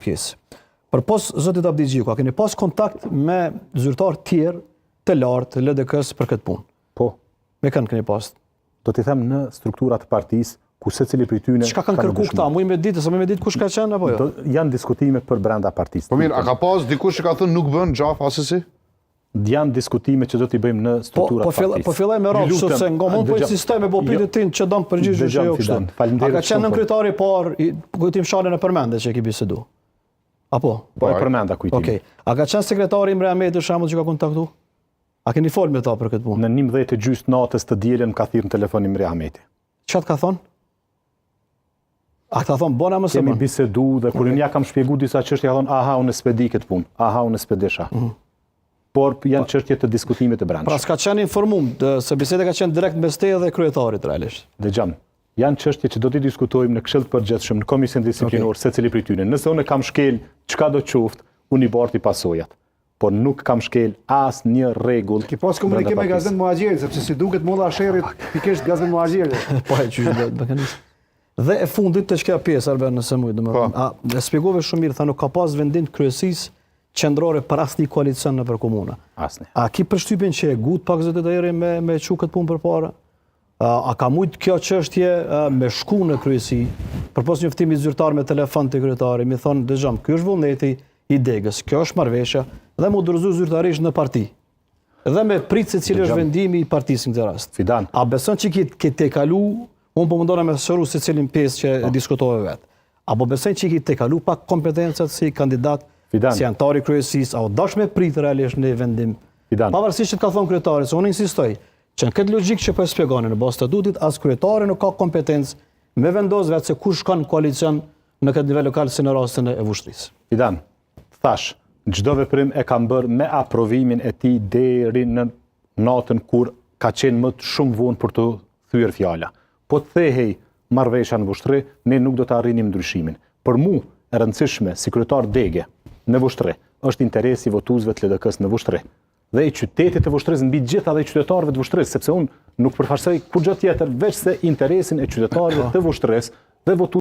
Pjesë. Përpos zotit Abdixhiku, a keni pas kontakt me zyrtarë tjerë të lartë të LDK-së për këtë punë? Po. Me kënd keni pas? Do t'i them në strukturat e partisë, ku secili prej tyne Çka kanë kërku këta? Muj me ditë, se muj me ditë kush ka qenë apo jo? Do, janë diskutime për brenda partisë. Po mirë, a ka pas dikush që ka thënë nuk bën Xhafë asesi? Janë diskutime që do t'i bëjmë në Po, strukturat po, fill, partisë. po filloj me radhë, kështu se ngo mund po insistoj me bo pyetje Jo. tin që don përgjigjesh Dëgjom, jo kështu. Fidan, faleminderit A ka qenë shumë për- nënkryetari i parë, i Kujtim Shalën e përmende që e ki bisedu? Apo? Po e përmenda Kujtimin. Okej. A ka qenë sekretari Imre Ahmeti për shembull që ka kontaktu? A keni fol me ta për këtë punë? Në 11 e gjysmë natës të dielën më ka thirrë në telefon Imre Ahmeti. Çka të ka thonë? A ka thonë bona mos e Kemi bën? bisedu dhe kur unë ja kam shpjegu disa çështje, ka thonë aha, unë s'pe di këtë punë, aha, unë s'pe disha. Mhm. Por janë çështje të diskutimit të Pra brendshëm. s'ka qenë informum, se biseda ka qenë direkt mes teje dhe kryetarit realisht. Dëgjom, janë çështje që do t'i diskutojmë në këshill të përgjithshëm, në komision disiplinor, secili prej tyre. Nëse unë kam shkel çka do qoftë, unë i barti pasojat. Por nuk kam shkel asnjë rregull. Ki pas komunikim me brenda partisë. Gazmend Muhaxherin, sepse si duket molla sherrit pikërisht Gazmend Muhaxheri. Po e qysh do të kenis. Dhe e fundit te kjo pjesë Arben nëse mujt, domethënë, Po. a e shpjegove shumë mirë, tha nuk ka pas vendim të kryesisë qendrore për asnjë koalicion nëpër komuna. Asnjë. A ki përshtypjen që e gut pak zoti Tahiri me me çu këtë punë përpara? A, a ka mujt kjo çështje a, me shku në kryesi, përpos njoftimit zyrtar me telefon të kryetari, mi thonë, dëgjom, ky është vullneti i degës, kjo është marrëveshja dhe mu dorëzu zyrtarisht në parti. Dhe me prit se cili është Dëgjom. vendimi i partisë në këtë rast. Fidan. A beson që ki ke te kalu, unë po mundohem me sqaru secilin pjesë që Po. e diskutove vetë. A po beson që ki te kalu pak kompetencat si kandidat, Fidan. si antar i kryesisë, a u dash me prit realisht në vendim? Fidan. Pavarësisht që të ka thonë kryetari, se unë insistoj që në këtë logjikë që po e shpjegoni në bazë statutit, as kryetari nuk ka kompetencë me vendos vetë se kush shkon në koalicion në këtë nivel lokal si në rastin e Vushtrrisë. Fidan, thash, çdo veprim e kam bërë me aprovimin e tij deri në natën kur ka qenë më shumë vonë për të thyer fjala. Po të thehej marrëveshja në Vushtrri, ne nuk do të arrinim ndryshimin. Për mu, e rëndësishme si kryetar dege në Vushtrri, është interesi i votuesve të LDK-s në Vushtrri dhe i qytetit të Vushtrrisë mbi gjitha dhe i qytetarëve të Vushtrrisë, sepse unë nuk përfaqësoj kurrgjë tjetër veçse interesin e qytetarëve të Vushtrrisë dhe votuesve.